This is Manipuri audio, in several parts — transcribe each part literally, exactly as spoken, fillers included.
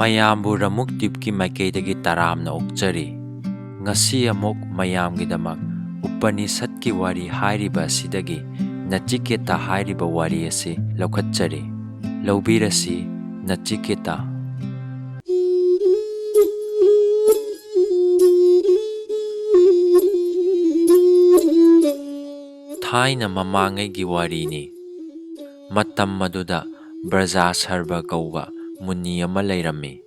ꯃꯌꯥꯝꯕꯨ ꯔꯃꯨꯛ ꯗ꯭ꯋꯤꯞꯀꯤ ꯃꯥꯏꯀꯩꯗꯒꯤ ꯇꯔꯥꯝꯅ ꯑꯣꯛꯆꯔꯤ꯫ ꯉꯁꯤ ꯑꯃꯨꯛ ꯃꯌꯥꯝꯒꯤꯗꯃꯛ ꯎꯄꯅꯤꯁꯠꯀꯤ ꯋꯥꯔꯤ ꯍꯥꯏꯔꯤꯕ ꯑꯁꯤꯗꯒꯤ ꯅꯆꯤꯀꯦꯇꯥ ꯍꯥꯏꯔꯤꯕ ꯋꯥꯔꯤ ꯑꯁꯤ ꯂꯧꯈꯠꯆꯔꯤ꯫ ꯂꯧꯕꯤꯔꯁꯤ ꯅꯆꯤꯀꯦꯇꯥ꯫ ꯊꯥꯏꯅ ꯃꯃꯥꯡꯉꯩꯒꯤ ꯋꯥꯔꯤꯅꯤ꯫ ꯃꯇꯝ ꯑꯗꯨꯗ ꯕ꯭ꯔꯖꯥ ꯁꯔꯕ ꯀꯧꯕ ꯃꯨꯅꯤ ꯑꯃ ꯂꯩꯔꯝꯃꯤ꯫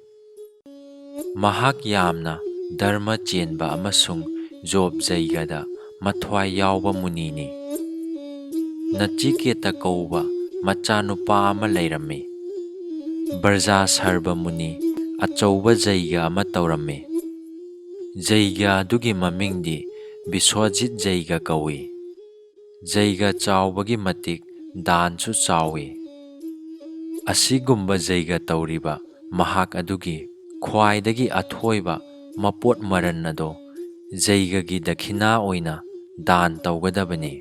ꯃꯍꯥꯛ ꯌꯥꯝꯅ ꯙꯔꯃ ꯆꯦꯟꯕ ꯑꯃꯁꯨꯡ ꯖꯣꯕ ꯖꯩꯒꯗ ꯃꯊ꯭ꯋꯥꯏ ꯌꯥꯎꯕ ꯃꯨꯅꯤꯅꯤ꯫ ꯅꯆꯤꯀꯦꯇ ꯀꯧꯕ ꯃꯆꯥꯅꯨꯄꯥ ꯑꯃ ꯂꯩꯔꯝꯃꯤ꯫ ꯕ꯭ꯔꯖꯥ ꯁꯔꯕ ꯃꯨꯅꯤ ꯑꯆꯧꯕ ꯖꯩꯒ ꯑꯃ ꯇꯧꯔꯝꯃꯤ꯫ ꯖꯩꯒ ꯑꯗꯨꯒꯤ ꯃꯃꯤꯡꯗꯤ ꯕꯤꯁ꯭ꯋꯖꯤꯠ ꯖꯩꯒ ꯀꯧꯏ꯫ ꯖꯩꯒ ꯆꯥꯎꯕꯒꯤ ꯃꯇꯤꯛ ꯗꯥꯟꯁꯨ ꯆꯥꯎꯏ꯫ ꯑꯁꯤꯒꯨꯝꯕ ꯖꯩꯒ ꯇꯧꯔꯤꯕ ꯃꯍꯥꯛ ꯑꯗꯨꯒꯤ ꯈ꯭ꯋꯥꯏꯗꯒꯤ ꯑꯊꯣꯏꯕ ꯃꯄꯣꯠ ꯃꯔꯟ ꯑꯗꯣ ꯖꯩꯒꯒꯤ ꯗꯈꯤꯅꯥ ꯑꯣꯏꯅ ꯗꯥꯟ ꯇꯧꯒꯗꯕꯅꯤ꯫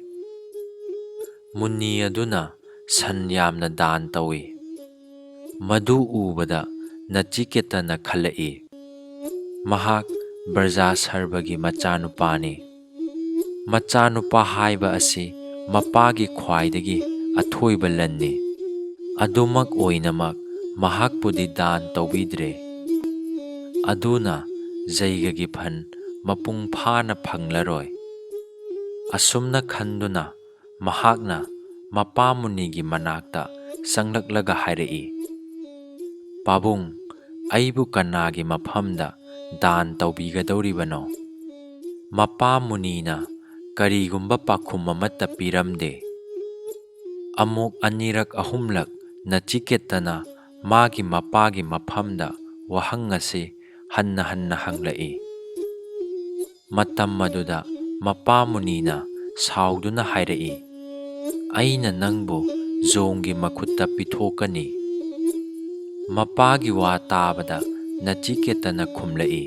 ꯃꯨꯅꯤ ꯑꯗꯨꯅ ꯁꯟ ꯌꯥꯝꯅ ꯗꯥꯟ ꯇꯧꯏ꯫ ꯃꯗꯨ ꯎꯕꯗ ꯅꯆꯤꯀꯦꯇꯅ ꯈꯜꯂꯛꯏ, ꯃꯍꯥꯛ ꯕ꯭ꯔꯖꯥ ꯁꯔꯕꯒꯤ ꯃꯆꯥꯅꯨꯄꯥꯅꯤ꯫ ꯃꯆꯥꯅꯨꯄꯥ ꯍꯥꯏꯕ ꯑꯁꯤ ꯃꯄꯥꯒꯤ ꯈ꯭ꯋꯥꯏꯗꯒꯤ ꯑꯊꯣꯏꯕ ꯂꯟꯅꯤ꯫ ꯑꯗꯨꯃꯛ ꯑꯣꯏꯅꯃꯛ ꯃꯍꯥꯛꯄꯨꯗꯤ ꯗꯥꯟ ꯇꯧꯕꯤꯗ꯭ꯔꯦ꯫ ꯑꯗꯨꯅ ꯖꯩꯒꯒꯤ ꯐꯟ ꯃꯄꯨꯡ ꯐꯥꯅ ꯐꯪꯂꯔꯣꯏ꯫ ꯑꯁꯨꯝꯅ ꯈꯟꯗꯨꯅ ꯃꯍꯥꯛꯅ ꯃꯄꯥ ꯃꯨꯅꯤꯒꯤ ꯃꯅꯥꯛꯇ ꯆꯪꯂꯛꯂꯒ ꯍꯥꯏꯔꯛꯏ, "ꯄꯥꯕꯨꯡ, ꯑꯩꯕꯨ ꯀꯅꯥꯒꯤ ꯃꯐꯝꯗ ꯗꯥꯟ ꯇꯧꯕꯤꯒꯗꯧꯔꯤꯕꯅꯣ? ꯃꯄꯥ ꯃꯨꯅꯤꯅ ꯀꯔꯤꯒꯨꯝꯕ ꯄꯥꯎꯈꯨꯝ ꯑꯃꯠꯇ ꯄꯤꯔꯝꯗꯦ꯫" ꯑꯃꯨꯛ ꯑꯅꯤꯔꯛ ꯑꯍꯨꯝꯂꯛ ꯅꯆꯤꯀꯦꯇꯅ ꯃꯥꯒꯤ ꯃꯄꯥꯒꯤ ꯃꯐꯝꯗ ꯋꯥꯍꯪ ꯑꯁꯤ ꯍꯟꯅ ꯍꯟꯅ ꯍꯪꯂꯛꯏ꯫ ꯃꯇꯝ ꯑꯗꯨꯗ ꯃꯄꯥ ꯃꯨꯅꯤꯅ ꯁꯥꯎꯗꯨꯅ ꯍꯥꯏꯔꯛꯏ, "ꯑꯩꯅ ꯅꯪꯕꯨ ꯖꯣꯡꯒꯤ ꯃꯈꯨꯠꯇ ꯄꯤꯊꯣꯛꯀꯅꯤ꯫" ꯃꯄꯥꯒꯤ ꯋꯥ ꯇꯥꯕꯗ ꯅꯆꯤꯀꯦꯇꯅ ꯈꯨꯝꯂꯛꯏ,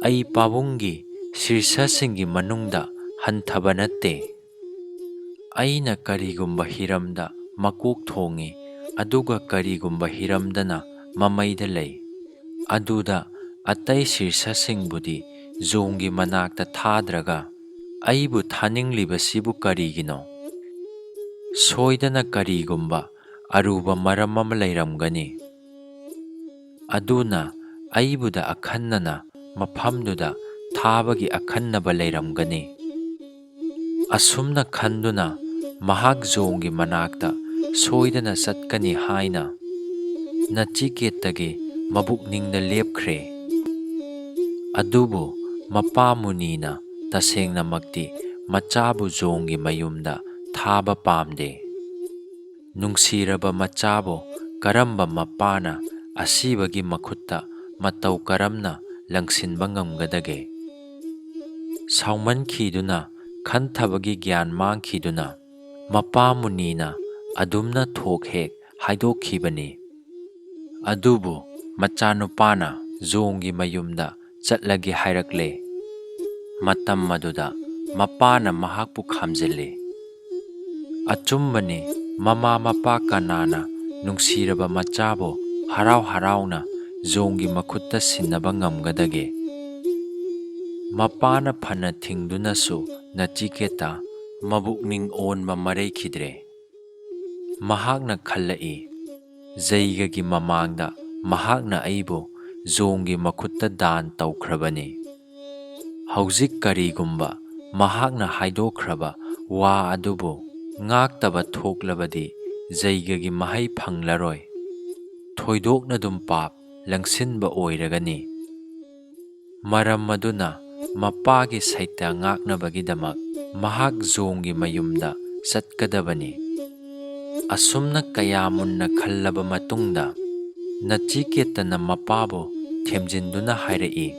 "ꯑꯩ ꯄꯥꯕꯨꯡꯒꯤ ꯁꯤꯔꯁꯁꯤꯡꯒꯤ ꯃꯅꯨꯡꯗ ꯍꯟꯊꯕ ꯅꯠꯇꯦ꯫ ꯑꯩꯅ ꯀꯔꯤꯒꯨꯝꯕ ꯍꯤꯔꯝꯗ ꯃꯀꯣꯛ ꯊꯣꯡꯉꯤ, ꯑꯗꯨꯒ ꯀꯔꯤꯒꯨꯝꯕ ꯍꯤꯔꯝꯗꯅ ꯃꯃꯩꯗ ꯂꯩ꯫ ꯑꯗꯨꯗ ꯑꯇꯩ ꯁꯤꯔꯁꯁꯤꯡꯕꯨꯗꯤ ꯖꯣꯡꯒꯤ ꯃꯅꯥꯛꯇ ꯊꯥꯗ꯭ꯔꯒ ꯑꯩꯕꯨ ꯊꯥꯅꯤꯡꯂꯤꯕꯁꯤꯕꯨ ꯀꯔꯤꯒꯤꯅꯣ? ꯁꯣꯏꯗꯅ ꯀꯔꯤꯒꯨꯝꯕ ꯑꯔꯨꯕ ꯃꯔꯝ ꯑꯃ ꯂꯩꯔꯝꯒꯅꯤ꯫ ꯑꯗꯨꯅ ꯑꯩꯕꯨꯗ ꯑꯈꯟꯅꯅ ꯃꯐꯝꯗꯨꯗ ꯊꯥꯕꯒꯤ ꯑꯈꯟꯅꯕ ꯂꯩꯔꯝꯒꯅꯤ꯫ ꯑꯁꯨꯝꯅ ꯈꯟꯗꯨꯅ ꯃꯍꯥꯛ ꯖꯣꯡꯒꯤ ꯃꯅꯥꯛꯇ ꯁꯣꯏꯗꯅ ꯆꯠꯀꯅꯤ ꯍꯥꯏꯅ ꯅꯆꯤꯀꯦꯠꯇꯒꯤ ꯃꯕꯨꯛꯅꯤꯡꯗ ꯂꯦꯞꯈ꯭ꯔꯦ꯫ ꯑꯗꯨꯕꯨ ꯃꯄꯥ ꯃꯨꯅꯤꯅ ꯇꯁꯦꯡꯅꯃꯛꯇꯤ ꯃꯆꯥꯕꯨ ꯖꯣꯡꯒꯤ ꯃꯌꯨꯝꯗ ꯊꯥꯕ ꯄꯥꯝꯗꯦ꯫ ꯅꯨꯡꯁꯤꯔꯕ ꯃꯆꯥꯕꯨ ꯀꯔꯝꯕ ꯃꯄꯥꯅ ꯑꯁꯤꯕꯒꯤ ꯃꯈꯨꯠꯇ ꯃꯇꯧ ꯀꯔꯝꯅ ꯂꯪꯁꯤꯟꯕ ꯉꯝꯒꯗꯒꯦ? ꯁꯥꯎꯃꯟꯈꯤꯗꯨꯅ, ꯈꯟꯊꯕꯒꯤ ꯒ꯭ꯌꯥꯟ ꯃꯥꯡꯈꯤꯗꯨꯅ, ꯃꯄꯥ ꯃꯨꯅꯤꯅ ꯑꯗꯨꯝꯅ ꯊꯣꯛ ꯍꯦꯛ ꯍꯥꯏꯗꯣꯛꯈꯤꯕꯅꯤ꯫ ꯑꯗꯨꯕꯨ ꯃꯆꯥꯅꯨꯄꯥꯅ ꯖꯣꯡꯒꯤ ꯃꯌꯨꯝꯗ ꯆꯠꯂꯒꯦ ꯍꯥꯏꯔꯛꯂꯦ꯫ ꯃꯇꯝ ꯑꯗꯨꯗ ꯃꯄꯥꯅ ꯃꯍꯥꯛꯄꯨ ꯈꯥꯝꯖꯤꯜꯂꯤ꯫ ꯑꯆꯨꯝꯕꯅꯤ, ꯃꯃꯥ ꯃꯄꯥ ꯀꯅꯥꯅ ꯅꯨꯡꯁꯤꯔꯕ ꯃꯆꯥꯕꯨ ꯍꯔꯥꯎ ꯍꯔꯥꯎꯅ ꯖꯣꯡꯒꯤ ꯃꯈꯨꯠꯇ ꯁꯤꯟꯅꯕ ꯉꯝꯒꯗꯒꯦ? ꯃꯄꯥꯅ ꯐꯅ ꯊꯤꯡꯗꯨꯅꯁꯨ ꯅꯆꯤꯀꯦꯇꯥ ꯃꯕꯨꯛꯅꯤꯡ ꯑꯣꯟꯕ ꯃꯔꯩꯈꯤꯗ꯭ꯔꯦ꯫ ꯃꯍꯥꯛꯅ ꯈꯜꯂꯛꯏ, ꯖꯩꯒꯒꯤ ꯃꯃꯥꯡꯗ ꯃꯍꯥꯛꯅ ꯑꯩꯕꯨ ꯖꯣꯡꯒꯤ ꯃꯈꯨꯠꯇ ꯗꯥꯟ ꯇꯧꯈ꯭ꯔꯕꯅꯤ꯫ ꯍꯧꯖꯤꯛ ꯀꯔꯤꯒꯨꯝꯕ ꯃꯍꯥꯛꯅ ꯍꯥꯏꯗꯣꯛꯈ꯭ꯔꯕ ꯋꯥ ꯑꯗꯨꯕꯨ ꯉꯥꯛꯇꯕ ꯊꯣꯛꯂꯕꯗꯤ ꯖꯩꯒꯒꯤ ꯃꯍꯩ ꯐꯪꯂꯔꯣꯏ꯫ ꯊꯣꯏꯗꯣꯛꯅꯗꯨꯝ ꯄꯥꯞ ꯂꯪꯁꯤꯟꯕ ꯑꯣꯏꯔꯒꯅꯤ꯫ ꯃꯔꯝ ꯑꯗꯨꯅ ꯃꯄꯥꯒꯤ ꯁꯩꯇ ꯉꯥꯛꯅꯕꯒꯤꯗꯃꯛ ꯃꯍꯥꯛ ꯖꯣꯡꯒꯤ ꯃꯌꯨꯝꯗ ꯆꯠꯀꯗꯕꯅꯤ꯫ ꯑꯁꯨꯝꯅ ꯀꯌꯥ ꯃꯨꯟꯅ ꯈꯜꯂꯕ ꯃꯇꯨꯡꯗ, ꯅꯆꯤꯀꯦꯇꯅ ꯃꯄꯥꯕꯨ ꯊꯦꯝꯖꯤꯟꯗꯨꯅ ꯍꯥꯏꯔꯛꯏ,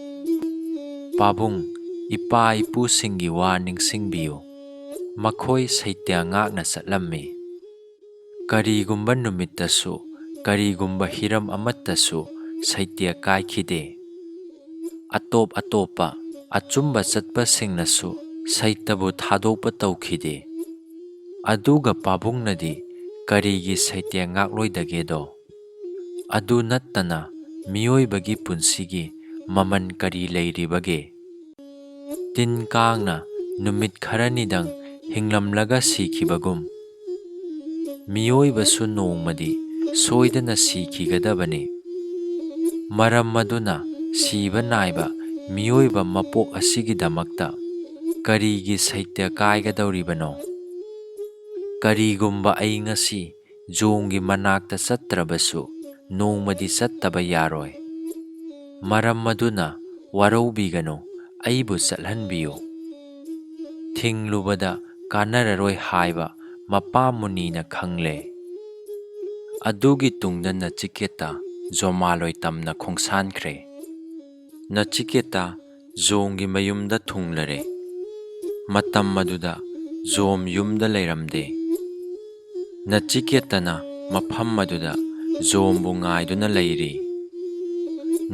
"ꯄꯥꯕꯨꯡ, ꯏꯄꯥ ꯏꯄꯨꯁꯤꯡꯒꯤ ꯋꯥ ꯅꯤꯡꯁꯤꯡꯕꯤꯌꯨ꯫ ꯃꯈꯣꯏ ꯁꯩꯇ ꯉꯥꯛꯅ ꯆꯠꯂꯝꯃꯤ꯫ ꯀꯔꯤꯒꯨꯝꯕ ꯅꯨꯃꯤꯠꯇꯁꯨ, ꯀꯔꯤꯒꯨꯝꯕ ꯍꯤꯔꯝ ꯑꯃꯠꯇꯁꯨ ꯁꯩꯇ ꯀꯥꯏꯈꯤꯗꯦ꯫ ꯑꯇꯣꯞ ꯑꯇꯣꯞꯄ ꯑꯆꯨꯝꯕ ꯆꯠꯄꯁꯤꯡꯅꯁꯨ ꯁꯩꯇꯕꯨ ꯊꯥꯗꯣꯛꯄ ꯇꯧꯈꯤꯗꯦ꯫ ꯑꯗꯨꯒ ꯄꯥꯕꯨꯡꯅꯗꯤ ꯀꯔꯤꯒꯤ ꯁꯩꯇ ꯉꯥꯛꯂꯣꯏꯗꯒꯦꯗꯣ? ꯑꯗꯨ ꯅꯠꯇꯅ ꯃꯤꯑꯣꯏꯕꯒꯤ ꯄꯨꯟꯁꯤꯒꯤ ꯃꯃꯜ ꯀꯔꯤ ꯂꯩꯔꯤꯕꯒꯦ? ꯇꯤꯟ ꯀꯥꯡꯅ ꯅꯨꯃꯤꯠ ꯈꯔꯅꯤꯗꯪ ꯍꯤꯡꯂꯝꯂꯒ ꯁꯤꯈꯤꯕꯒꯨꯝ, ꯃꯤꯑꯣꯏꯕꯁꯨ ꯅꯣꯡꯃꯗꯤ ꯁꯣꯏꯗꯅ ꯁꯤꯈꯤꯒꯗꯕꯅꯤ꯫ ꯃꯔꯝ ꯑꯗꯨꯅ, ꯁꯤꯕ ꯅꯥꯏꯕ ꯃꯤꯑꯣꯏꯕ ꯃꯄꯣꯛ ꯑꯁꯤꯒꯤꯗꯃꯛꯇ ꯀꯔꯤꯒꯤ ꯁꯩꯇ ꯀꯥꯏꯒꯗꯧꯔꯤꯕꯅꯣ? ꯀꯔꯤꯒꯨꯝꯕ ꯑꯩ ꯉꯁꯤ ꯖꯣꯝꯒꯤ ꯃꯅꯥꯛꯇ ꯆꯠꯇ꯭ꯔꯕꯁꯨ, ꯅꯣꯡꯃꯗꯤ ꯆꯠꯇꯕ ꯌꯥꯔꯣꯏ꯫ ꯃꯔꯝ ꯑꯗꯨꯅ ꯋꯥꯔꯧꯕꯤꯒꯅꯨ, ꯑꯩꯕꯨ ꯆꯠꯍꯟꯕꯤꯌꯨ꯫ ꯊꯤꯡꯂꯨꯕꯗ ꯀꯥꯟꯅꯔꯔꯣꯏ ꯍꯥꯏꯕ ꯃꯄꯥ ꯃꯨꯅꯤꯅ ꯈꯪꯂꯦ꯫ ꯑꯗꯨꯒꯤ ꯇꯨꯡꯗ ꯅꯆꯤꯀꯦꯇꯥ ꯖꯣꯃꯥꯂꯣꯏ ꯇꯝꯅ ꯈꯣꯡꯁꯥꯟꯈ꯭ꯔꯦ꯫ ꯅꯆꯤꯀꯦꯇꯥ ꯖꯣꯝꯒꯤ ꯃꯌꯨꯝꯗ ꯊꯨꯡꯂꯔꯦ꯫ ꯃꯇꯝ ꯑꯗꯨꯗ ꯖꯣꯝ ꯌꯨꯝꯗ ꯂꯩꯔꯝꯗꯦ꯫ ꯅꯆꯤꯀꯦꯇꯥꯅ ꯃꯐꯝ ꯑꯗꯨꯗ ꯖꯣꯝꯕꯨ ꯉꯥꯏꯗꯨꯅ ꯂꯩꯔꯤ꯫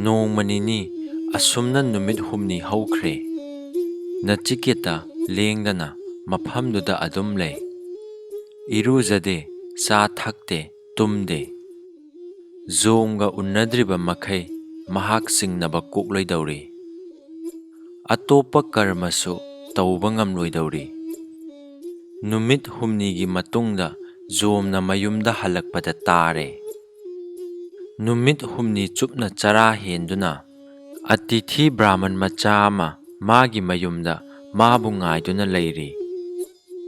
ꯅꯣꯡꯃ ꯅꯤꯅꯤ, ꯑꯁꯨꯝꯅ ꯅꯨꯃꯤꯠ ꯍꯨꯝꯅꯤ ꯍꯧꯈ꯭ꯔꯦ꯫ ꯅꯆꯤꯀꯦꯇꯥ ꯂꯦꯡꯗꯅ ꯃꯐꯝꯗꯨꯗ ꯑꯗꯨꯝ ꯂꯩ꯫ ꯏꯔꯨꯖꯗꯦ, ꯆꯥ ꯊꯛꯇꯦ, ꯇꯨꯝꯗꯦ꯫ ꯖꯣꯝꯒ ꯎꯅꯗ꯭ꯔꯤꯕ ꯃꯈꯩ ꯃꯍꯥꯛ ꯆꯤꯡꯅꯕ ꯀꯣꯛꯂꯣꯏꯗꯧꯔꯤ꯫ ꯑꯇꯣꯞꯄ ꯀꯔꯃꯁꯨ ꯇꯧꯕ ꯉꯝꯂꯣꯏꯗꯧꯔꯤ꯫ ꯅꯨꯃꯤꯠ ꯍꯨꯝꯅꯤꯒꯤ ꯃꯇꯨꯡꯗ ꯖꯣꯝꯅ ꯃꯌꯨꯝꯗ ꯍꯜꯂꯛꯄꯗ ꯇꯥꯔꯦ꯫ ꯅꯨꯃꯤꯠ ꯍꯨꯝꯅꯤ ꯆꯨꯞꯅ ꯆꯔꯥ ꯍꯦꯟꯗꯨꯅ ꯑꯇꯤꯊꯤ ꯕ꯭ꯔꯥꯍꯃꯟ ꯃꯆꯥ ꯑꯃ ꯃꯥꯒꯤ ꯃꯌꯨꯝꯗ ꯃꯥꯕꯨ ꯉꯥꯏꯗꯨꯅ ꯂꯩꯔꯤ꯫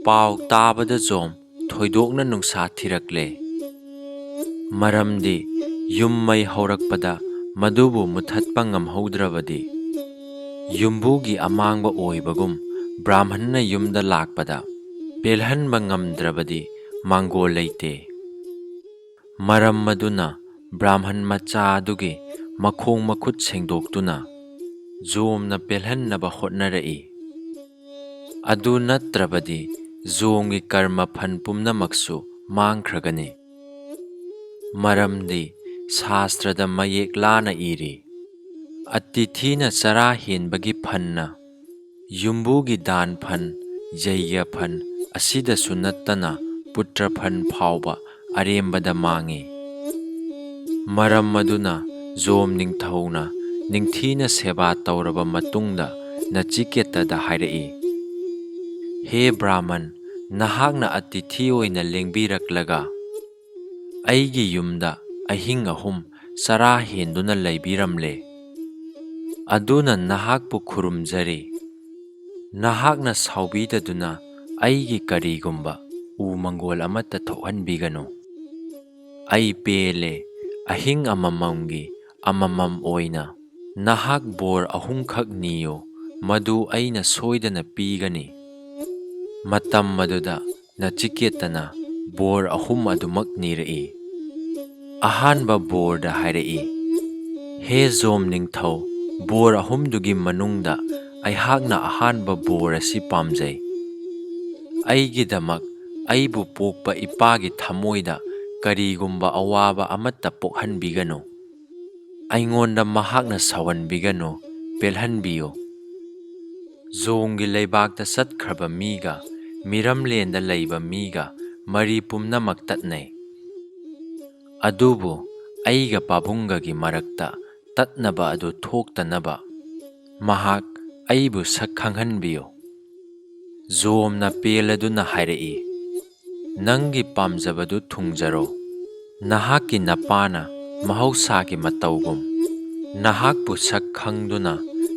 ꯄꯥꯎ ꯇꯥꯕꯗ ꯖꯣꯝ ꯊꯣꯏꯗꯣꯛꯅ ꯅꯨꯡꯁꯥ ꯊꯤꯔꯛꯂꯦ꯫ ꯃꯔꯝꯗꯤ ꯌꯨꯝ ꯃꯩ ꯍꯧꯔꯛꯄꯗ ꯃꯗꯨꯕꯨ ꯃꯨꯊꯠꯄ ꯉꯝꯍꯧꯗ꯭ꯔꯕꯗꯤ, ꯌꯨꯝꯕꯨꯒꯤ ꯑꯃꯥꯡꯕ ꯑꯣꯏꯕꯒꯨꯝ ꯕ꯭ꯔꯥꯍꯃꯟꯅ ꯌꯨꯝꯗ ꯂꯥꯛꯄꯗ ꯄꯦꯜꯍꯟꯕ ꯉꯝꯗ꯭ꯔꯕꯗꯤ ꯃꯥꯡꯒꯣꯜ ꯂꯩꯇꯦ꯫ ꯃꯔꯝ ꯑꯗꯨꯅ ꯕ꯭ꯔꯥꯍꯃꯟ ꯃꯆꯥ ꯑꯗꯨꯒꯤ ꯃꯈꯣꯡ ꯃꯈꯨꯠ ꯁꯦꯡꯗꯣꯛꯇꯨꯅ ꯖꯣꯝꯅ ꯄꯦꯜꯍꯟꯅꯕ ꯍꯣꯠꯅꯔꯛꯏ꯫ ꯑꯗꯨ ꯅꯠꯇ꯭ꯔꯕꯗꯤ ꯖꯣꯝꯒꯤ ꯀꯔꯃ ꯐꯟ ꯄꯨꯝꯅꯃꯛꯁꯨ ꯃꯥꯡꯈ꯭ꯔꯒꯅꯤ꯫ ꯃꯔꯝꯗꯤ ꯁꯥꯁꯇ꯭ꯔꯗ ꯃꯌꯦꯛ ꯂꯥꯅ ꯏꯔꯤ, "ꯑꯇꯤꯊꯤꯅ ꯆꯔꯥ ꯍꯦꯟꯕꯒꯤ ꯐꯟꯅ ꯌꯨꯝꯕꯨꯒꯤ ꯗꯥꯟ ꯐꯟ, ꯖꯩꯌ ꯐꯟ ꯑꯁꯤꯗꯁꯨ ꯅꯠꯇꯅ ꯄꯨꯇ꯭ꯔ ꯐꯟ ꯐꯥꯎꯕ ꯑꯔꯦꯝꯕꯗ ꯃꯥꯡꯏ꯫ ꯃꯔꯝ ꯑꯗꯨꯅ ꯖꯣꯝ ꯅꯤꯡꯊꯧꯅ ꯅꯤꯡꯊꯤꯅ ꯁꯦꯕꯥ ꯇꯧꯔꯕ ꯃꯇꯨꯡꯗ ꯅꯆꯤꯀꯦꯇꯗ ꯍꯥꯏꯔꯛꯏ, "ꯍꯦ ꯕ꯭ꯔꯥꯍꯃꯟ, ꯅꯍꯥꯛꯅ ꯑꯇꯤꯊꯤ ꯑꯣꯏꯅ ꯂꯦꯡꯕꯤꯔꯛꯂꯒ ꯑꯩꯒꯤ ꯌꯨꯝꯗ ꯑꯍꯤꯡ ꯑꯍꯨꯝ ꯆꯔꯥ ꯍꯦꯟꯗꯨꯅ ꯂꯩꯕꯤꯔꯝꯂꯦ꯫ ꯑꯗꯨꯅ ꯅꯍꯥꯛꯄꯨ ꯈꯨꯔꯨꯝꯖꯔꯤ꯫ ꯅꯍꯥꯛꯅ ꯁꯥꯎꯕꯤꯗꯗꯨꯅ ꯑꯩꯒꯤ ꯀꯔꯤꯒꯨꯝꯕ ꯎ ꯃꯪꯒꯣꯜ ꯑꯃꯠꯇ ꯊꯣꯛꯍꯟꯕꯤꯒꯅꯨ꯫ ꯑꯩ ꯄꯦꯜꯂꯦ꯫ ꯑꯍꯤꯡ ꯑꯃꯃꯝꯒꯤ ꯑꯃꯃꯝ ꯑꯣꯏꯅ ꯅꯍꯥꯛ ꯕꯣꯔ ꯑꯍꯨꯝꯈꯛ ꯅꯤꯌꯨ, ꯃꯗꯨ ꯑꯩꯅ ꯁꯣꯏꯗꯅ ꯄꯤꯒꯅꯤ꯫" ꯃꯇꯝ ꯑꯗꯨꯗ ꯅꯆꯤꯀꯦꯇꯅ ꯕꯣꯔ ꯑꯍꯨꯝ ꯑꯗꯨꯃꯛ ꯅꯤꯔꯛꯏ꯫ ꯑꯍꯥꯟꯕ ꯕꯣꯔꯗ ꯍꯥꯏꯔꯛꯏ, "ꯍꯦ ꯖꯣꯝ ꯅꯤꯡꯊꯧ, ꯕꯣꯔ ꯑꯍꯨꯝꯗꯨꯒꯤ ꯃꯅꯨꯡꯗ ꯑꯩꯍꯥꯛꯅ ꯑꯍꯥꯟꯕ ꯕꯣꯔ ꯑꯁꯤ ꯄꯥꯝꯖꯩ꯫ ꯑꯩꯒꯤꯗꯃꯛ ꯑꯩꯕꯨ ꯄꯣꯛꯄ ꯏꯄꯥꯒꯤ ꯊꯃꯣꯏꯗ ꯀꯔꯤꯒꯨꯝꯕ ꯑꯋꯥꯕ ꯑꯃꯠꯇ ꯄꯣꯛꯍꯟꯕꯤꯒꯅꯨ꯫ ꯑꯩꯉꯣꯟꯗ ꯃꯍꯥꯛꯅ ꯁꯥꯎꯍꯟꯕꯤꯒꯅꯨ, ꯄꯦꯜꯍꯟꯕꯤꯌꯨ꯫" ꯖꯣꯝꯒꯤ ꯂꯩꯕꯥꯛꯇ ꯆꯠꯈ꯭ꯔꯕ ꯃꯤꯒ ꯃꯤꯔꯝꯂꯦꯟꯗ ꯂꯩꯕ ꯃꯤꯒ ꯃꯔꯤ ꯄꯨꯝꯅꯃꯛ ꯇꯠꯅꯩ꯫ ꯑꯗꯨꯕꯨ ꯑꯩꯒ ꯄꯥꯕꯨꯡꯒꯒꯤ ꯃꯔꯛꯇ ꯇꯠꯅꯕ ꯑꯗꯨ ꯊꯣꯛꯇꯅꯕ ꯃꯍꯥꯛ ꯑꯩꯕꯨ ꯁꯛ ꯈꯪꯍꯟꯕꯤꯌꯨ꯫ ꯖꯣꯝꯅ ꯄꯦꯜꯂꯗꯨꯅ ꯍꯥꯏꯔꯛꯏ, "ꯅꯪꯒꯤ ꯄꯥꯝꯖꯕꯗꯨ ꯊꯨꯡꯖꯔꯣ꯫ ꯅꯍꯥꯛꯀꯤ ꯅꯄꯥꯅ ꯃꯍꯧꯁꯥꯒꯤ ꯃꯇꯧꯒꯨꯝ ꯅꯍꯥꯛꯄꯨ ꯁꯛ ꯈꯪꯗꯨꯅ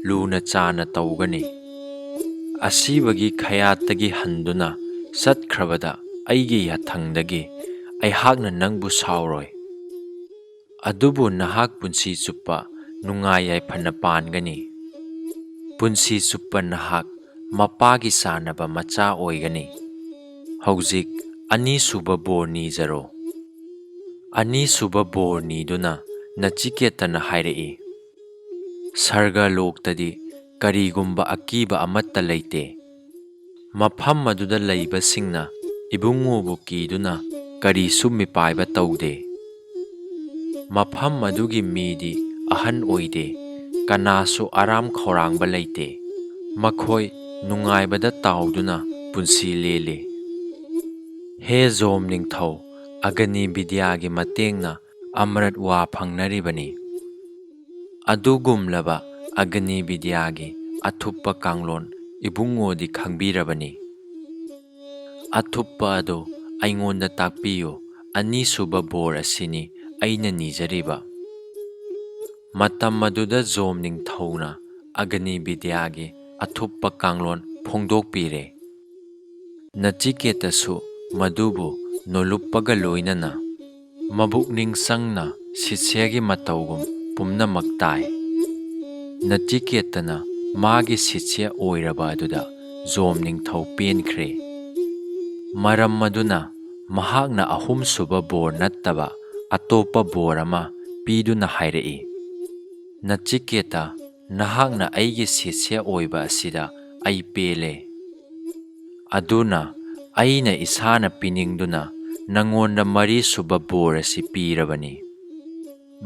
ꯂꯨꯅ ꯆꯥꯅ ꯇꯧꯒꯅꯤ꯫ ꯑꯁꯤꯕꯒꯤ ꯈꯌꯥꯠꯇꯒꯤ ꯍꯟꯗꯨꯅ ꯆꯠꯈ꯭ꯔꯕꯗ ꯑꯩꯒꯤ ꯌꯥꯊꯪꯗꯒꯤ ꯑꯩꯍꯥꯛꯅ ꯅꯪꯕꯨ ꯁꯥꯎꯔꯣꯏ꯫ ꯑꯗꯨꯕꯨ ꯅꯍꯥꯛ ꯄꯨꯟꯁꯤ ꯆꯨꯞꯄ ꯅꯨꯡꯉꯥꯏ ꯌꯥꯏꯐꯅ ꯄꯥꯟꯒꯅꯤ꯫ ꯄꯨꯟꯁꯤ ꯆꯨꯞꯄ ꯅꯍꯥꯛ ꯃꯄꯥꯒꯤ ꯆꯥꯟꯅꯕ ꯃꯆꯥ ꯑꯣꯏꯒꯅꯤ꯫ ꯍꯧꯖꯤꯛ ꯑꯅꯤꯁꯨꯕ ꯕꯣꯔ ꯅꯤꯖꯔꯣ꯫" ꯑꯅꯤꯁꯨꯕ ꯕꯣꯔ ꯅꯤꯗꯨꯅ ꯅꯆꯤꯀꯦꯇꯅ ꯍꯥꯏꯔꯛꯏ, "ꯁꯔꯒ ꯂꯣꯛꯇꯗꯤ ꯀꯔꯤꯒꯨꯝꯕ ꯑꯀꯤꯕ ꯑꯃꯠꯇ ꯂꯩꯇꯦ꯫ ꯃꯐꯝ ꯑꯗꯨꯗ ꯂꯩꯕꯁꯤꯡꯅ ꯏꯕꯨꯡꯉꯣꯕꯨ ꯀꯤꯗꯨꯅ ꯀꯔꯤꯁꯨ ꯃꯤꯄꯥꯏꯕ ꯇꯧꯗꯦ꯫ ꯃꯐꯝ ꯑꯗꯨꯒꯤ ꯃꯤꯗꯤ ꯑꯍꯟ ꯑꯣꯏꯗꯦ, ꯀꯅꯥꯁꯨ ꯑꯔꯥꯝ ꯈꯧꯔꯥꯡꯕ ꯂꯩꯇꯦ꯫ ꯃꯈꯣꯏ ꯅꯨꯡꯉꯥꯏꯕꯗ ꯇꯥꯎꯗꯨꯅ ꯄꯨꯟꯁꯤ ꯂꯦꯜꯂꯤ꯫ ꯍꯦ ꯖꯣꯝ ꯅꯤꯡꯊꯧ, ꯑꯒꯅꯤ ꯕꯤꯗ꯭ꯌꯥꯒꯤ ꯃꯇꯦꯡꯅ ꯑꯃ꯭ꯔꯠ ꯋꯥ ꯐꯪꯅꯔꯤꯕꯅꯤ꯫ ꯑꯗꯨꯒꯨꯝꯂꯕ ꯑꯒꯅꯤ ꯕꯤꯗ꯭ꯌꯥꯒꯤ ꯑꯊꯨꯞꯄ ꯀꯥꯡꯂꯣꯟ ꯏꯕꯨꯡꯉꯣꯗꯤ ꯈꯪꯕꯤꯔꯕꯅꯤ꯫ ꯑꯊꯨꯞꯄ ꯑꯗꯨ ꯑꯩꯉꯣꯟꯗ ꯇꯥꯛꯄꯤꯌꯨ, ꯑꯅꯤꯁꯨꯕ ꯕꯣꯔ ꯑꯁꯤꯅꯤ ꯑꯩꯅ ꯅꯤꯖꯔꯤꯕ꯫ ꯃꯇꯝ ꯑꯗꯨꯗ ꯖꯣꯝ ꯅꯤꯡꯊꯧꯅ ꯑꯒꯅꯤ ꯕꯤꯗ꯭ꯌꯥꯒꯤ ꯑꯊꯨꯞꯄ ꯀꯥꯡꯂꯣꯟ ꯐꯣꯡꯗꯣꯛꯄꯤꯔꯦ꯫ ꯅꯆꯤꯀꯦꯇꯁꯨ ꯃꯗꯨꯕꯨ ꯅꯣꯂꯨꯞꯄꯒ ꯂꯣꯏꯅꯅ ꯃꯕꯨꯛꯅꯤꯡ ꯆꯪꯅ ꯁꯤꯁ꯭ꯌꯒꯤ ꯃꯇꯧꯒꯨꯝ ꯄꯨꯝꯅꯃꯛ ꯇꯥꯏ꯫ ꯅꯆꯤꯀꯦꯇꯅ ꯃꯥꯒꯤ ꯁꯤꯁ꯭ꯌ ꯑꯣꯏꯔꯕ ꯑꯗꯨꯗ ꯖꯣꯝ ꯅꯤꯡꯊꯧ ꯄꯦꯟꯈ꯭ꯔꯦ꯫ ꯃꯔꯝ ꯑꯗꯨꯅ ꯃꯍꯥꯛꯅ ꯑꯍꯨꯝꯁꯨꯕ ꯕꯣꯔ ꯅꯠꯇꯕ ꯑꯇꯣꯞꯄ ꯕꯣꯔ ꯑꯃ ꯄꯤꯗꯨꯅ ꯍꯥꯏꯔꯛꯏ, "ꯅꯆꯤꯀꯦꯇ, ꯅꯍꯥꯛꯅ ꯑꯩꯒꯤ ꯁꯤꯁ꯭ꯌ ꯑꯣꯏꯕ ꯑꯁꯤꯗ ꯑꯩ ꯄꯦꯜꯂꯦ꯫ ꯑꯗꯨꯅ ꯑꯩꯅ ꯏꯁꯥꯅ ꯄꯤꯅꯤꯡꯗꯨꯅ ꯅꯉꯣꯟꯗ ꯃꯔꯤꯁꯨꯕ ꯕꯣꯔ ꯑꯁꯤ ꯄꯤꯔꯕꯅꯤ꯫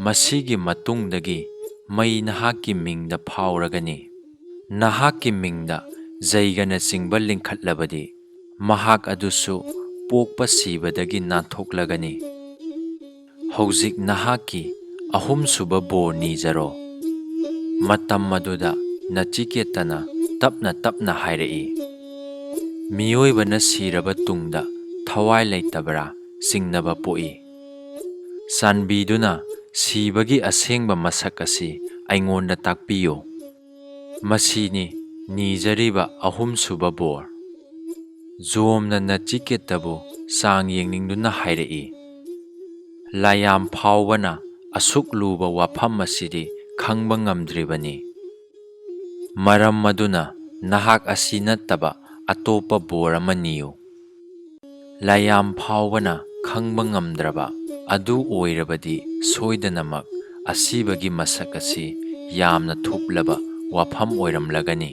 ꯃꯁꯤꯒꯤ ꯃꯇꯨꯡꯗꯒꯤ ꯃꯩ ꯅꯍꯥꯛꯀꯤ ꯃꯤꯡꯗ ꯐꯥꯎꯔꯒꯅꯤ꯫ ꯅꯍꯥꯛꯀꯤ ꯃꯤꯡꯗ ꯖꯩꯒꯅꯆꯤꯡꯕ ꯂꯤꯡꯈꯠꯂꯕꯗꯤ, ꯃꯍꯥꯛ ꯑꯗꯨꯁꯨ ꯄꯣꯛꯄ ꯁꯤꯕꯗꯒꯤ ꯅꯥꯟꯊꯣꯛꯂꯒꯅꯤ꯫ ꯍꯧꯖꯤꯛ ꯅꯍꯥꯛꯀꯤ ꯑꯍꯨꯝꯁꯨꯕ ꯕꯣꯔ ꯅꯤꯖꯔꯣ꯫" ꯃꯇꯝ ꯑꯗꯨꯗ ꯅꯆꯤꯀꯦꯇꯅ ꯇꯞꯅ ꯇꯞꯅ ꯍꯥꯏꯔꯛꯏ, "ꯃꯤꯑꯣꯏꯕꯅ ꯁꯤꯔꯕ ꯇꯨꯡꯗ ꯊꯋꯥꯏ ꯂꯩꯇꯕ꯭ꯔꯥ ꯆꯤꯡꯅꯕ ꯄꯣꯛꯏ꯫ ꯆꯥꯟꯕꯤꯗꯨꯅ ꯁꯤꯕꯒꯤ ꯑꯁꯦꯡꯕ ꯃꯁꯛ ꯑꯁꯤ ꯑꯩꯉꯣꯟꯗ ꯇꯥꯛꯄꯤꯌꯨ꯫ ꯃꯁꯤꯅꯤ ꯅꯤꯖꯔꯤꯕ ꯑꯍꯨꯝꯁꯨꯕ ꯕꯣꯔ꯫" ꯖꯣꯝꯅ ꯅꯆꯤꯀꯦꯇꯕꯨ ꯆꯥꯡ ꯌꯦꯡꯅꯤꯡꯗꯨꯅ ꯍꯥꯏꯔꯛꯏ, "ꯂꯥꯏꯌꯥꯝ ꯐꯥꯎꯕꯅ ꯑꯁꯨꯛ ꯂꯨꯕ ꯋꯥꯐꯝ ꯑꯁꯤꯗꯤ ꯈꯪꯕ ꯉꯝꯗ꯭ꯔꯤꯕꯅꯤ꯫ ꯃꯔꯝ ꯑꯗꯨꯅ ꯅꯍꯥꯛ ꯑꯁꯤ ꯅꯠꯇꯕ ꯑꯇꯣꯞꯄ ꯕꯣꯔ ꯑꯃ ꯅꯤꯌꯨ꯫ ꯂꯥꯏꯌꯥꯝ ꯐꯥꯎꯕꯅ ꯈꯪꯕ ꯉꯝꯗ꯭ꯔꯕ ꯑꯗꯨ ꯑꯣꯏꯔꯕꯗꯤ ꯁꯣꯏꯗꯅꯃꯛ ꯑꯁꯤꯕꯒꯤ ꯃꯁꯛ ꯑꯁꯤ ꯌꯥꯝꯅ ꯊꯨꯞꯂꯕ ꯋꯥꯐꯝ ꯑꯣꯏꯔꯝꯂꯒꯅꯤ꯫"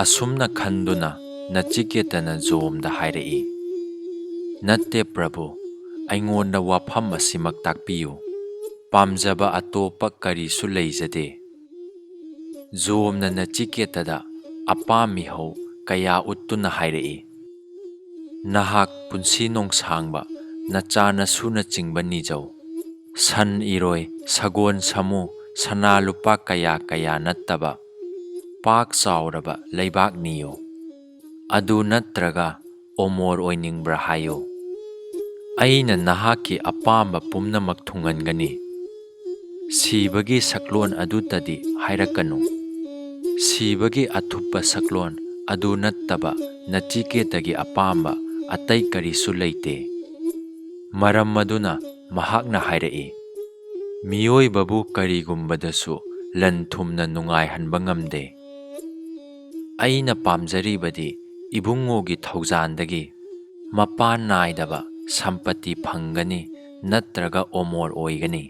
ꯑꯁꯨꯝꯅ ꯈꯟꯗꯨꯅ ꯅꯆꯤꯀꯦꯇꯅ ꯖꯣꯝꯗ ꯍꯥꯏꯔꯛꯏ, "ꯅꯠꯇꯦ ꯄ꯭ꯔꯚꯨ, ꯑꯩꯉꯣꯟꯗ ꯋꯥꯐꯝ ꯑꯁꯤꯃꯛ ꯇꯥꯛꯄꯤꯌꯨ꯫ ꯄꯥꯝꯖꯕ ꯑꯇꯣꯞꯄ ꯀꯔꯤꯁꯨ ꯂꯩꯖꯗꯦ꯫" ꯖꯣꯝꯅ ꯅꯆꯤꯀꯦꯇꯗ ꯑꯄꯥꯝꯃꯤꯍꯧ ꯀꯌꯥ ꯎꯠꯇꯨꯅ ꯍꯥꯏꯔꯛꯏ, "ꯅꯍꯥꯛ ꯄꯨꯟꯁꯤ ꯅꯣꯡꯁꯥꯡꯕ, ꯅꯆꯥ ꯅꯁꯨꯅꯆꯤꯡꯕ ꯅꯤꯖꯧ꯫ ꯁꯟ ꯏꯔꯣꯏ, ꯁꯒꯣꯜ ꯁꯥꯃꯨ, ꯁꯅꯥ ꯂꯨꯄꯥ ꯀꯌꯥ ꯀꯌꯥ ꯅꯠꯇꯕ ꯄꯥꯛ ꯆꯥꯎꯔꯕ ꯂꯩꯕꯥꯛ ꯅꯤꯌꯨ꯫ ꯑꯗꯨ ꯅꯠꯇ꯭ꯔꯒ ꯑꯣꯃꯣꯔ ꯑꯣꯏꯅꯤꯡꯕ꯭ꯔꯥ ꯍꯥꯏꯌꯨ꯫ ꯑꯩꯅ ꯅꯍꯥꯛꯀꯤ ꯑꯄꯥꯝꯕ ꯄꯨꯝꯅꯃꯛ ꯊꯨꯡꯍꯟꯒꯅꯤ꯫ ꯁꯤꯕꯒꯤ ꯁꯛꯂꯣꯟ ꯑꯗꯨꯇꯗꯤ ꯍꯥꯏꯔꯛꯀꯅꯨ꯫ ꯁꯤꯕꯒꯤ ꯑꯊꯨꯞꯄ ꯁꯛꯂꯣꯟ ꯑꯗꯨ ꯅꯠꯇꯕ ꯅꯆꯤꯀꯦꯇꯒꯤ ꯑꯄꯥꯝꯕ ꯑꯇꯩ ꯀꯔꯤꯁꯨ ꯂꯩꯇꯦ꯫ ꯃꯔꯝ ꯑꯗꯨꯅ ꯃꯍꯥꯛꯅ ꯍꯥꯏꯔꯛꯏ, "ꯃꯤꯑꯣꯏꯕꯕꯨ ꯀꯔꯤꯒꯨꯝꯕꯗꯁꯨ ꯂꯟ ꯊꯨꯝꯅ ꯅꯨꯡꯉꯥꯏꯍꯟꯕ ꯉꯝꯗꯦ꯫ ꯑꯩꯅ ꯄꯥꯝꯖꯔꯤꯕꯗꯤ ꯏꯕꯨꯡꯉꯣꯒꯤ ꯊꯧꯖꯥꯟꯗꯒꯤ ꯃꯄꯥꯟ ꯅꯥꯏꯗꯕ ꯁꯝꯄꯇꯤ ꯐꯪꯒꯅꯤ ꯅꯠꯇ꯭ꯔꯒ ꯑꯣꯃꯣꯔ ꯑꯣꯏꯒꯅꯤ꯫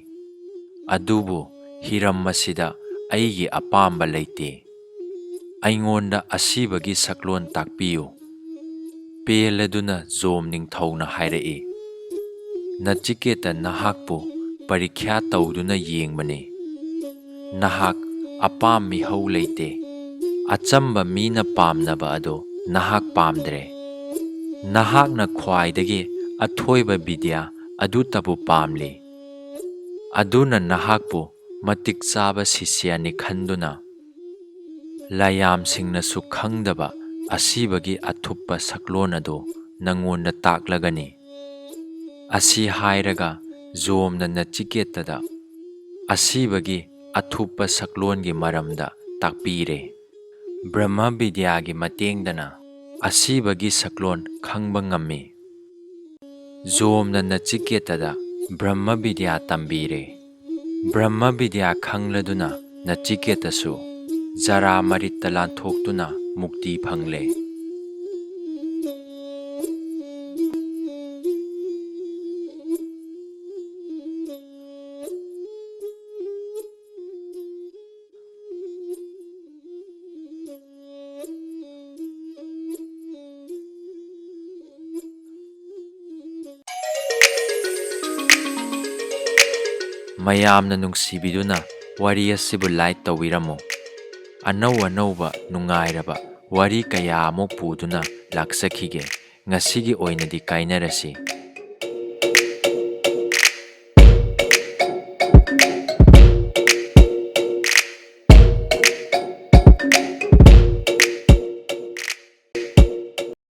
ꯑꯗꯨꯕꯨ ꯍꯤꯔꯝ ꯑꯁꯤꯗ ꯑꯩꯒꯤ ꯑꯄꯥꯝꯕ ꯂꯩꯇꯦ꯫ ꯑꯩꯉꯣꯟꯗ ꯑꯁꯤꯕꯒꯤ ꯁꯛꯂꯣꯟ ꯇꯥꯛꯄꯤꯌꯨ꯫" ꯄꯦꯜꯂꯗꯨꯅ ꯖꯣꯝ ꯅꯤꯡꯊꯧꯅ ꯍꯥꯏꯔꯛꯏ, "ꯅꯆꯤꯀꯦꯇ ꯅꯍꯥꯛꯄꯨ ꯄꯔꯤꯈ꯭ꯌꯥ ꯇꯧꯗꯨꯅ ꯌꯦꯡꯕꯅꯤ꯫ ꯅꯍꯥꯛ ꯑꯄꯥꯝ ꯃꯤꯍꯧ ꯂꯩꯇꯦ꯫ ꯑꯆꯝꯕ ꯃꯤꯅ ꯄꯥꯝꯅꯕ ꯑꯗꯨ ꯅꯍꯥꯛ ꯄꯥꯝꯗ꯭ꯔꯦ꯫ ꯅꯍꯥꯛꯅ ꯈ꯭ꯋꯥꯏꯗꯒꯤ ꯑꯊꯣꯏꯕ ꯕꯤꯗ꯭ꯌꯥ ꯑꯗꯨꯇꯕꯨ ꯄꯥꯝꯂꯤ꯫ ꯑꯗꯨꯅ ꯅꯍꯥꯛꯄꯨ ꯃꯇꯤꯛ ꯆꯥꯕ ꯁꯤꯁ꯭ꯌꯥꯅꯤ ꯈꯟꯗꯨꯅ ꯂꯥꯏꯌꯥꯝꯁꯤꯡꯅꯁꯨ ꯈꯪꯗꯕ ꯑꯁꯤꯕꯒꯤ ꯑꯊꯨꯞꯄ ꯁꯛꯂꯣꯟ ꯑꯗꯨ ꯅꯉꯣꯟꯗ ꯇꯥꯛꯂꯒꯅꯤ꯫" ꯑꯁꯤ ꯍꯥꯏꯔꯒ ꯖꯣꯝꯅ ꯅꯆꯤꯀꯦꯇꯗ ꯑꯁꯤꯕꯒꯤ ꯑꯊꯨꯞꯄ ꯁꯛꯂꯣꯟꯒꯤ ꯃꯔꯝꯗ ꯇꯥꯛꯄꯤꯔꯦ꯫ ꯕ꯭ꯔꯍ꯭ꯃ ꯕꯤꯗ꯭ꯌꯥꯒꯤ ꯃꯇꯦꯡꯗꯅ ꯑꯁꯤꯕꯒꯤ ꯁꯛꯂꯣꯟ ꯈꯪꯕ ꯉꯝꯃꯤ꯫ ꯖꯣꯝꯅ ꯅꯆꯤꯀꯦꯇꯗ ꯕ꯭ꯔꯍ꯭ꯃ ꯕꯤꯗ꯭ꯌꯥ ꯇꯝꯕꯤꯔꯦ꯫ ꯕ꯭ꯔꯍ꯭ꯃ ꯕꯤꯗ꯭ꯌꯥ ꯈꯪꯂꯗꯨꯅ ꯅꯆꯤꯀꯦꯇꯁꯨ ꯖꯔꯥ ꯃꯔꯤꯠꯇ ꯂꯥꯟꯊꯣꯛꯇꯨꯅ ꯃꯨꯛꯇꯤ ꯐꯪꯂꯦ꯫ ꯃꯌꯥꯝꯅ ꯅꯨꯡꯁꯤꯕꯤꯗꯨꯅ ꯋꯥꯔꯤ ꯑꯁꯤꯕꯨ like ꯇꯧꯕꯤꯔꯝꯃꯨ꯫ ꯑꯅꯧ ꯑꯅꯧꯕ ꯅꯨꯡꯉꯥꯏꯔꯕ ꯋꯥꯔꯤ ꯀꯌꯥ ꯑꯃꯨꯛ ꯄꯨꯗꯨꯅ ꯂꯥꯛꯆꯈꯤꯒꯦ꯫ ꯉꯁꯤꯒꯤ ꯑꯣꯏꯅꯗꯤ ꯀꯥꯏꯅꯔꯁꯤ꯫